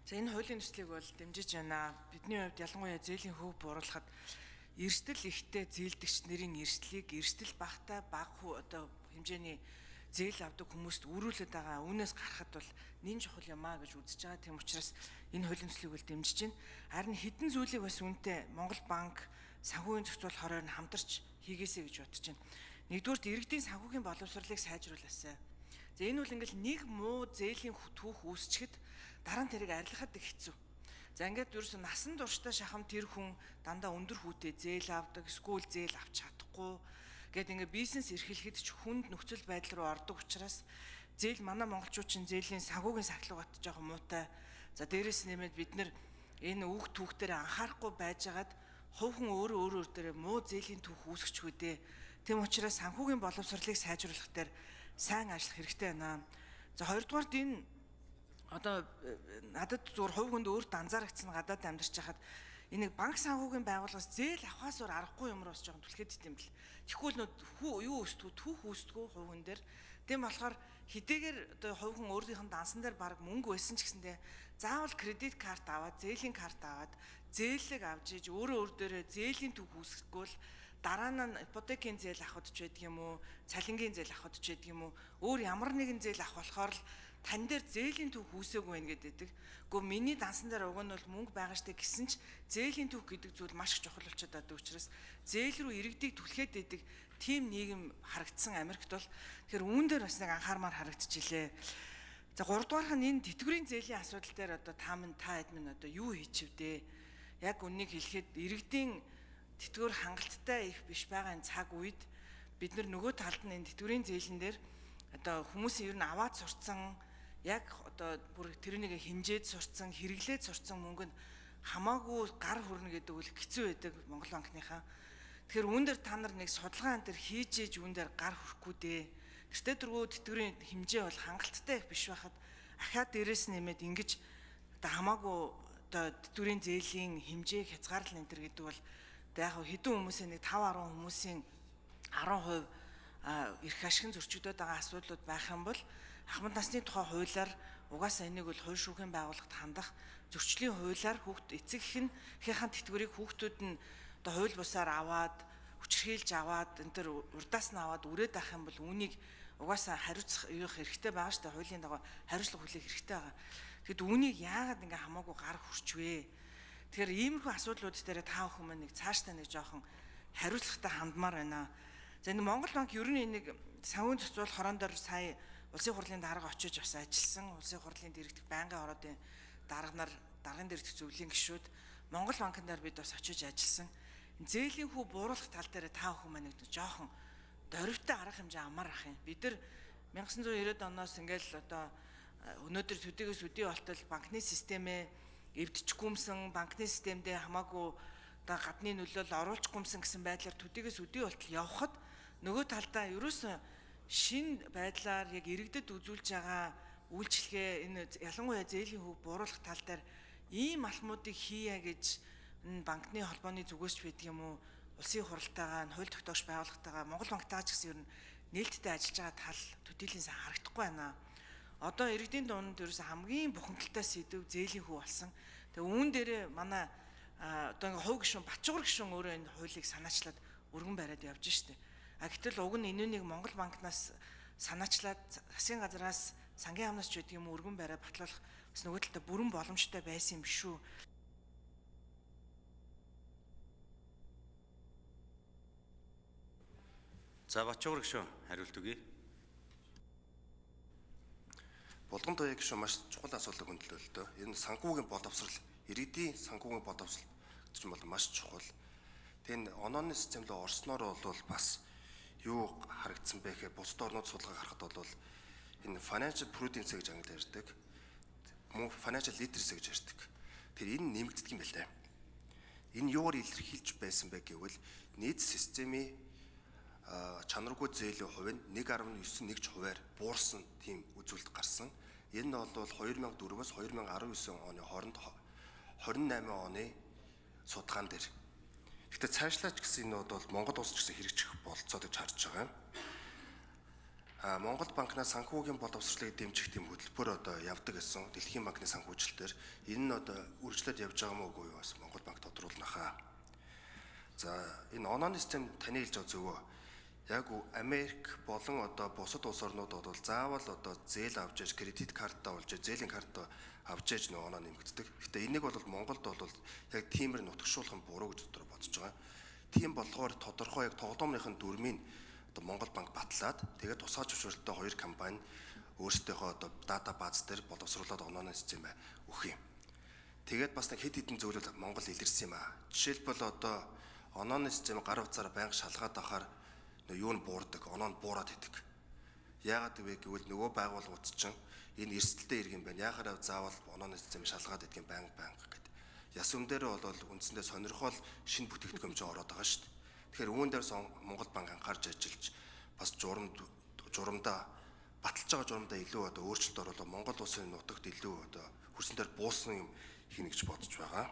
За, энэ хуулийн төслийг бол дэмжиж байна. Бидний хувьд ялангуяа зээлийн хөв бууруулахад эрсдэл ихтэй зээлдэгч нарын эрсдлийг эрсдэл багатай бага одоо хэмжээний зээл авдаг хүмүүст үүрүүлээд байгаа. Үүнээс гарахад бол нэн чухал юм а гэж үзэж байгаа. Тийм учраас энэ хуулийн төслийг бол дэмжиж байна. Харин хэдэн зүйлийг бас үүнтэй Монгол банк, санхүүгийн зохицуулах хороор нь хамтарч хийгээсэй гэж бодож байна. Нэгдүгээрт, иргэдийн санхүүгийн боловсролыг сайжруулаасай. За, энэ бол ингээл нэг муу зээлийн түүх үүсчихэд дараа нь тэрийг арилгахад их хэцүү. За, ингээд ерөөсөн насан туршдаа шахам тэр хүн дандаа өндөр хүүтэй зээл авдаг, эсвэл зээл авч чадахгүй гээд ингээд бизнес эрхлэхэд ч хүнд нөхцөл байдал руу ордог учраас зээл манай монголчууд чинь зээлийн санхүүгийн сахилгат жоохон муутай. За, дээрэс нэмээд бид нэр энэ үг түүхтэр анхаарахгүй байжгаад хувь хүн өөрөө өөр өөр дээрээ муу зээлийн түүх үүсгэчихвээ дээ. Тийм учраас санхүүгийн боловсролыг сайжруулах дээр сайн ажиллах хэрэгтэй байна. За, хоёрдугаарт, энэ одоо надад зүгээр хувь хүнд өөрт анзаарэгдсэн, гадаад амьдарч байхад энийг банк санхүүгийн байгууллагаас зээл авахаас өөр аргагүй юм руу бас жоохон түлхээд идэм бэл. Тэгэхгүй л нөө юу өсдгүү, түүх үүсдгүү хувь хүн дээр. Тийм болохоор хэдийгээр одоо хувь хүн өөрийнх нь дансан дээр баг мөнгө байсан ч гэсэндээ заавал кредит карт аваад, зээлийн карт аваад, зээлэг авч иж өөрөө өөр дээрээ зээлийн түүх үүсгэхгүй л дараа нь ипотекийн зээл авахд ч байдаг юм уу, цалингийн зээл авахд ч байдаг юм уу, өөр ямар нэгэн зээл авах болохоор л тань дээр зээлийн түүх үүсээгүй байх гэдэг. Гэхдээ миний дансан дээр уг нь бол мөнгө байгаа штэ гэсэн ч зээлийн түүх гэдэг зүйл маш их чухал болчиход байдаг учраас зээл рүү иргэдийг түлхээд байдаг тийм нийгэм харагдсан Америкт бол. Тэгэхээр үүн дээр бас нэг анхаармаар харагдчихилээ. За, гуравдугаарх нь энэ тэтгэврийн зээлийн асуудал дээр одоо та минь, та хэд минь одоо юу хийчихвдээ? Яг үннийг хэлэхэд иргэдийн тэтгэвэр хангалттай их биш байгаа энэ цаг үед бид нар нөгөө талд нь энэ тэтгэврийн зээлэн дээр одоо хүмүүсийн ер нь аваад сурцсан, яг одоо бүр тэрнийг хинжээд сурцсан, хэрэглээд сурцсан мөнгө нь хамаагүй гар хүрнэ гэдэг үл хэцүү байдаг Монгол банкныхаа. Тэгэхээр үүн дээр та нар нэг судалгаа энэ төр хийж ээж үүн дээр гар хүрэхгүй дээ. Тэртээ дөрвөө тэтгэврийн хэмжээ бол хангалттай их биш байхад ахаад дээрээс нэмээд ингэж одоо хамаагүй одоо тэтгэврийн зээлийн хэмжээ хязгаарлал энэ төр гэдэг бол одоо яг хэдэн хүмүүсийн нэг 5 10 хүмүүсийн 10% эрх ашиг нь зөрчигдөд байгаа асуудлууд байх юм бол ахмад насны тухай хуулиар угаасаа энийг бол хууль шүүхийн байгууллагад хандах зөрчлийн хуулиар хүүхд эцэг эх нь эхийнхээ тэтгэврийг хүүхдүүд нь одоо хууль бусаар аваад, хүчирхийлж аваад, энэ төр урдаас нь аваад үрээд авах юм бол үүнийг угаасаа хариуцах юу хэрэгтэй байгаа шүү дээ, хуулийн дагуу хариуцлага хүлээх хэрэгтэй байгаа. Тэгэхэд үүнийг яагаад ингээ хамаагүй гар хүрчвэ? Тэгэхээр иймэрхүү асуудлууд дээр та бүхэн маань нэг цаашдаа нэг жоохон хариуцлагатай хандмаар байна. За, энэ Монгол банк ер нь энийг санхүүгийн зохицуулах хорон дээр сая улсын хурлын дарга очиж бас ажилласан. Улсын хурлын дэрэгдэх байнгын ороодын дарга нар, даргын дэрэгдэх зөвлөлийн гишүүд, Монгол банкн дээр бид бас очиж ажилласан. Зээлийн хүү бууруулах тал дээр та бүхэн маань нэг жоохон дөрвтэй арга хэмжээ амар ах юм. Бид нар 1990-ад оноос ингээл одоо өнөөдөр төдийгөөс өдий болтол банкны системээ эвдчихгүймсэн, банкны системдээ хамаагүй одоо гадны нөлөөлөл оруулчихгүймсэн гэсэн байдлаар төдийгөөс өдий болтол явхад нөгөө талдаа ерөөсөн шин байдлаар яг иргэдэд үзүүлж байгаа үйлчлэгээ, энэ ялангуяа зээлийн хөв бууруулах тал дээр ийм алхмуудыг хийе гэж энэ банкны холбооны зүгээс ч байдаг юм уу, улсын хуралтайгаа, хууль тогтоогч байгууллагатайгаа, Монгол банктайгаа ч гэсэн ер нь нээлттэй ажиллаж байгаа тал төдийлөн сайн харагдахгүй байна. Одоо иргэдийн дунд ерөөсө хамгийн бухимдалтай сэдв зээлийн хүү болсон. Тэгээ үүн дээрээ манай одоо ингээ хувь гишүүн, Батчуугар гишүүн өөрөө энэ хуулийг санаачлаад өргөн бариад явж штэ. А гэтэл уг нь энэнийг Монгол банкнаас санаачлаад засгийн газраас, сангийн яамнаас ч гэдэг юм уу өргөн бариад батлуулах бас нөгөө талдаа бүрэн боломжтой байсан юм биш үү? За, Батчуугар гишүүн, хариулт өгье. Булган туяа гишүүн маш чухал асуудлыг хөндлөө. Энэ санхүүгийн боловсрол, иргэдийн санхүүгийн боловсрол гэдэг чинь бол маш чухал. Тэгээ энэ онооны систем рүү орсноор бол бас юу харагдсан бэ гэхээр бусад орнууд судалгаа харахад бол энэ financial prudence гэж англиар ярьдаг. Мөн financial literacy гэж ярьдаг. Тэр энэ нэмэгддэг юм байна лээ. Энэ юугаар илэрхийлж байсан бэ гэвэл нийт системийн чанаргүй зээлийн хувь нь 1.9 нэгж хувиар буурсан тийм үзүүлэлт гарсан. Энэ нь бол 2004-өөс 2019 оны хооронд 28 оны судалгаан дээр. Гэхдээ цаашлаач гэсэн энэ бол Монгол улс ч гэсэн хэрэгжих болцоо гэж харж байгаа юм. Монгол банкнаас санхүүгийн боловсролыг дэмжих тийм хөтөлбөр одоо явдаг гэсэн Дэлхийн банкны санхүүжилтээр энэ нь одоо үргэлжлээд явж байгаа мó үгүй юу, бас Монгол банк тодруулна хаа. За, энэ онооны систем таны хэлж байгаа зөвөө. Яг Америк болон одоо бусад улс орнууд бол заавал одоо зээл авч яж, кредит картаа болж, зээлийн карт авч яж нөө оноо нэмэгддэг. Гэтэ энийг бол Монголд бол яг тиймэр нутагшуулах нь буруу гэж дотор бодож байгаа. Тийм болохоор тодорхой яг тоглоомныхын дүрмийг одоо Монгол банк батлаад, тэгээд тусгай зөвшөөрөлттэй хоёр компани өөрсдийнхөө одоо data base дээр боловсруулад онооны систем өгөх юм. Тэгээд бас нэг хэд хэдэн зүйлүүд Монгол илэрсэн юм аа. Жишээлбэл, одоо онооны систем гар утсаараа байнга шалгаад байхаар нөө юу нь буурдаг, оноо нь буураад идэг. Яагаад вэ гэвэл нөгөө байгууллагууд чинь энэ эрсдэлтэй иргэн байна. Яхаараа заавал онооны систем шалгаад идэх юм байнга байнга гэд. Яс юм дээр бол үндсэндээ сонирхол шинэ бүтээгдэхүүн чинь ороод байгаа шүү дээ. Тэгэхээр үүн дээрс Монгол банк анхаарч ажиллаж, бас журам журамдаа баталж байгаа журамдаа илүү одоо өөрчлөлт оруулаад, Монгол улсын нутагт илүү одоо хөрсөн дээр буусан юм хийнэ гэж бодож байгаа.